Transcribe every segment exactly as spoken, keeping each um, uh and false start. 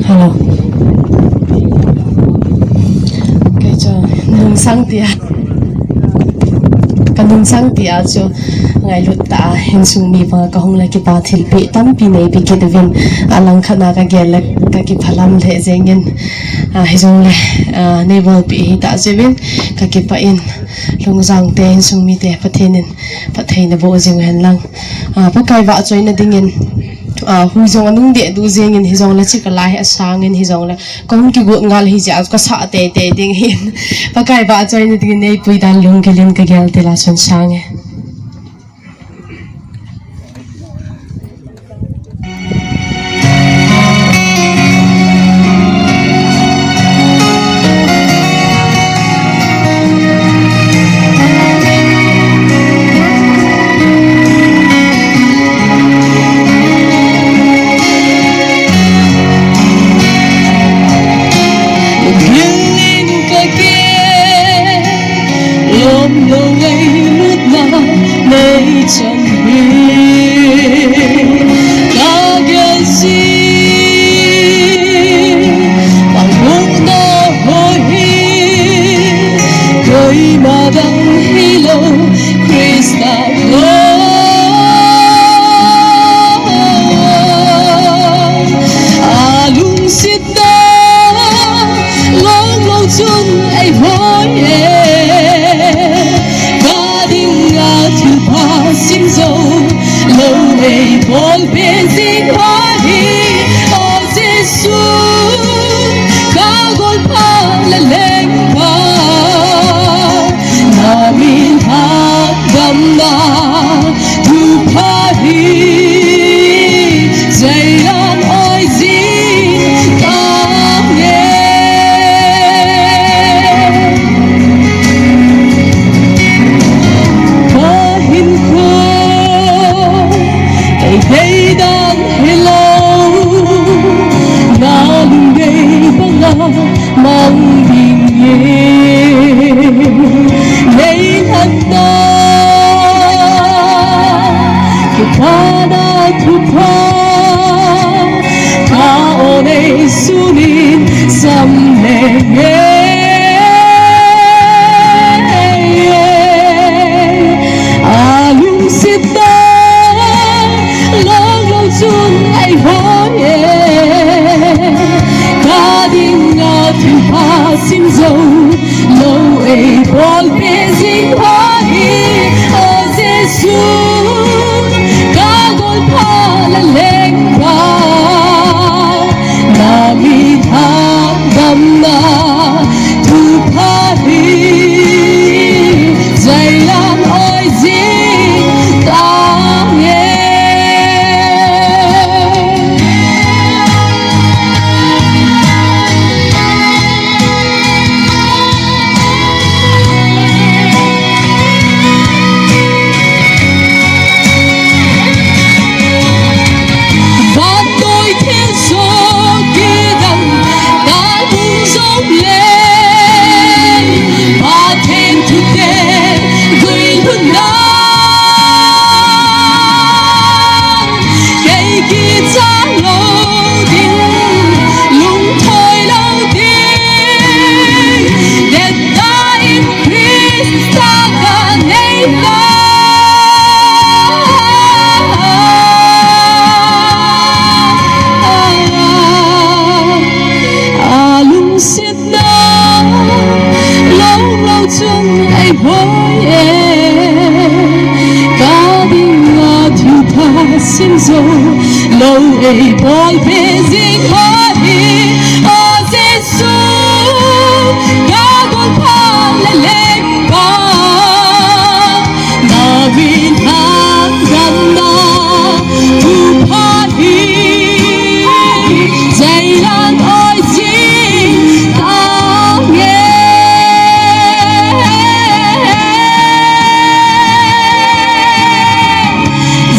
Hello. Kei chu nungsang tia. Ka nungsang tia chu ngailut tah a insung mi pa ka hung le kipa thilpeh tampi neipe kit uvin, alangkhat a ka gel le ka kiphalam lheh jengin, a, hijongle, a, neibolpeh hita jeh uvin ka kipah in, Lungjang te insung mite Pathen in phatthei naboh jing hen lang. A, Pakai vahchoina dingin, a, hui jong anung deh duh jengin hijongle chika lai hi asangin hijongle kahung kigot ngal hi jeh a kasah teitei ding hin. Pakai vahchoina dingin neipui dan lunggil in ka gel til a chun sang e. Lom lo ngailut na nei chan hi ka gel si, pangmukna ho hi koima dang hilou Christa ko. A lungset na lom lo chun eihoi e, ka dinga thilpha sim jou lou eibolpeh jing ahi. O Jesu, ka golpha le lengpa, na min thangdamna thupha hi jeilan oi jing tange. Ka hinkho ei dei dan hilou, na lungdei banga mang ding e. Nei lhatna, kipana thupha, ka o nei sunin sam leng e. A lungset na lom lo chun eihoi e, ka dinga thilpha sim jou lou eibolpeh jing ahi. O Jesu, ka golpha le lengpa, na min thangdamna thupha hi jeilan oi jing tange. Vannoi thilsoh kidang nalhung jongleng, Pathen thute guilhunna kei kicha lou ding, lungthoi lou ding, dettah in Christa kanei ta. A lungset na lom lo chun eihoi e, ka dinga thilpha sim jou lou eibolpeh jing ahi. O Jesu, ka golpha le lengpa, na min thangdamna thupha hi jeilan oi jing tange.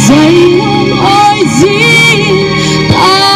Jeilan oi jing tange.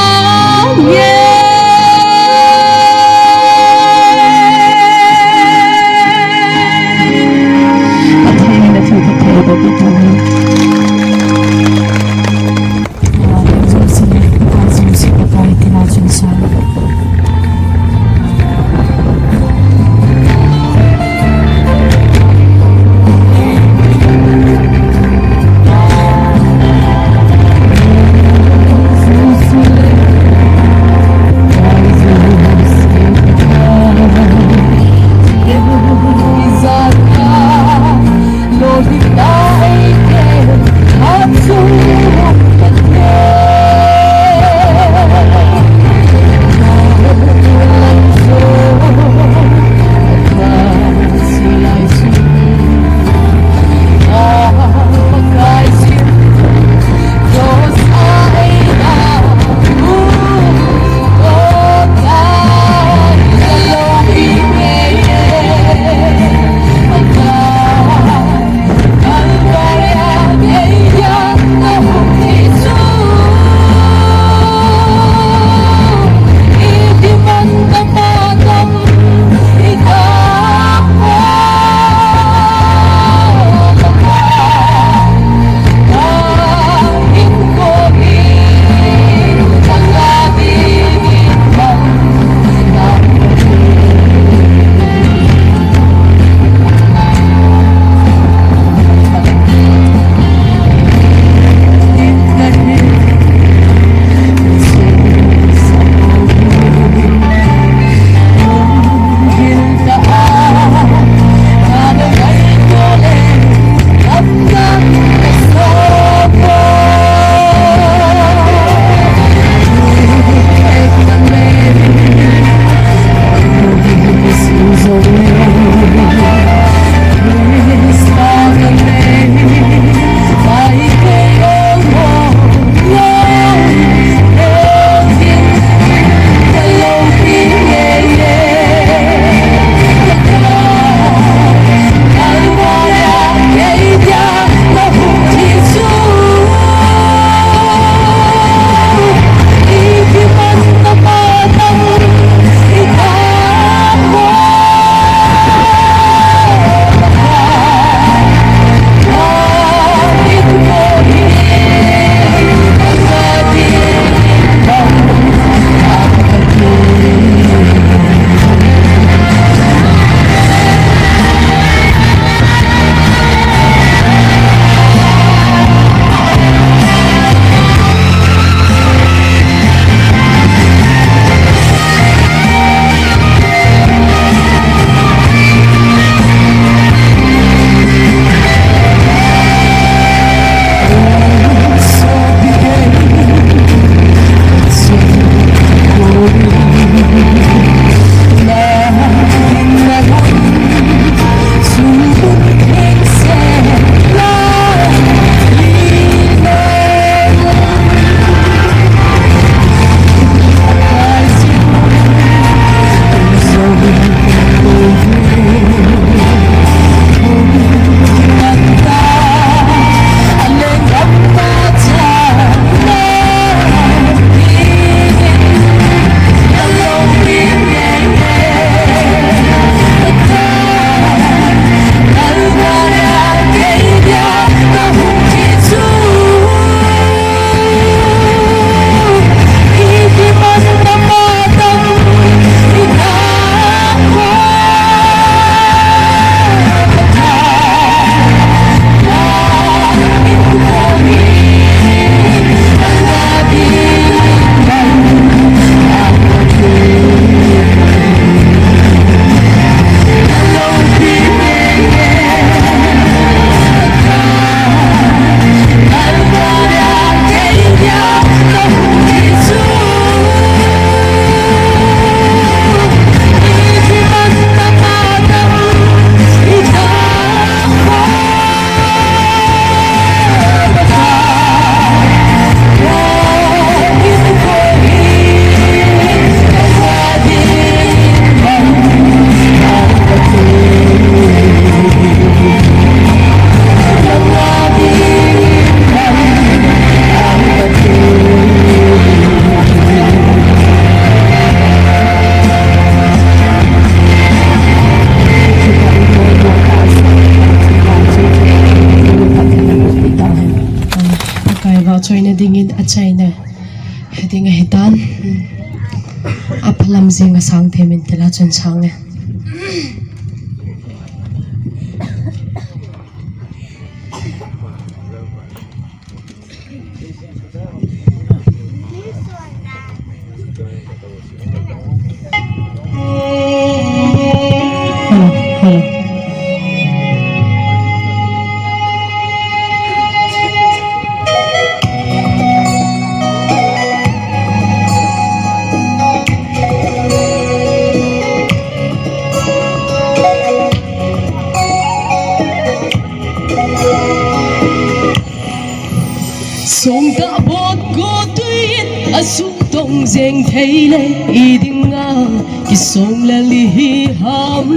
Aphalam jing a sang them in tila chun sang e. Hello, hello. Songtah bot go tuin asutong jeng thei le i dinga kisong le li hi ham.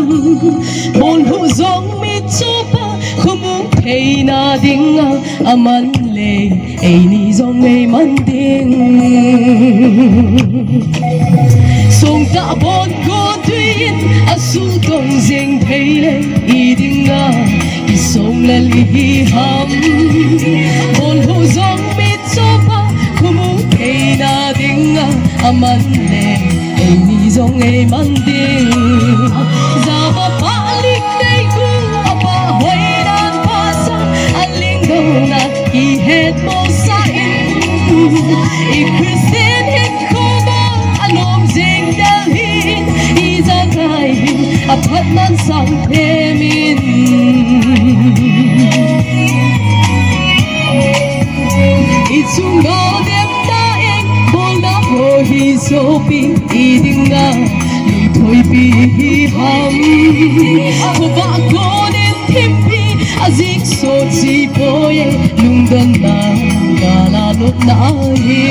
Bolhu jong mi chopa khumung theina dinga aman le eini jong ei man ding. Songtah bot go tuin asutong jeng thei le i dinga kisong le li hi ham. Bolhu jong mi chopa khumung theina dinga aman le eini jong ei man ding. Java palik tei ku apa hoinan pasa aling dona kihet mo sa in. I Christian hinkho ba anom jing del hin, ijakai hin aphat nan sang them in. I chunga dem ta in, bolna ho hi sopi i dinga lungthoipi hi ham. Khovah konin thimpi ajik so chi poi e, lungdonna gala lupna hi.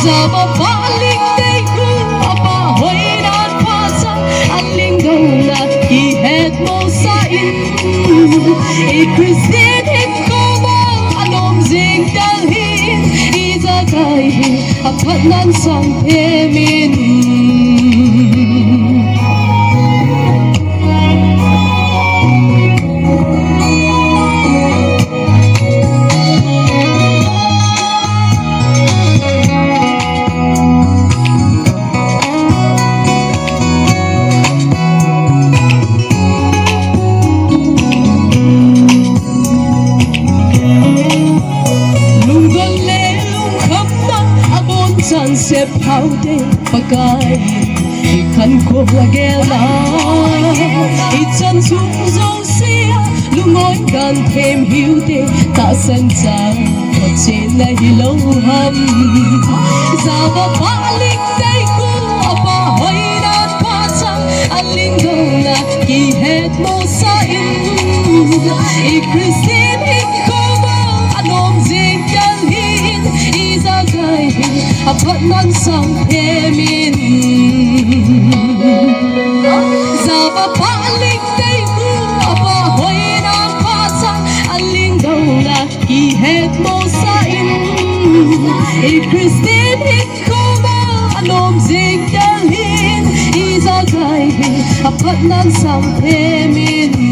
Java palik tei ku apa hoinan pasa aling dona kihet mo sa in. I Christian hinkho ba anom jing del hin, ijakai hin aphat nan sang them in. Lungdon le lungkhamna abonchan sep hau te Pakai, i khankho agel a, i chan chung jouse a lungoi kan them hiu te, tahsan cha Pathen na hilou ham. Java palik tei ku apa hoinan pasa aling dona kihet mo sa in. I Christian hinkho ba anom jing del hin, ijakai hin aphat nan sang them in. Java palik tei ku apa hoinan pasa aling dona kihet mo sa in. I Christian hinkho ba anom jing del hin, ijakai hin aphat nan sang them in.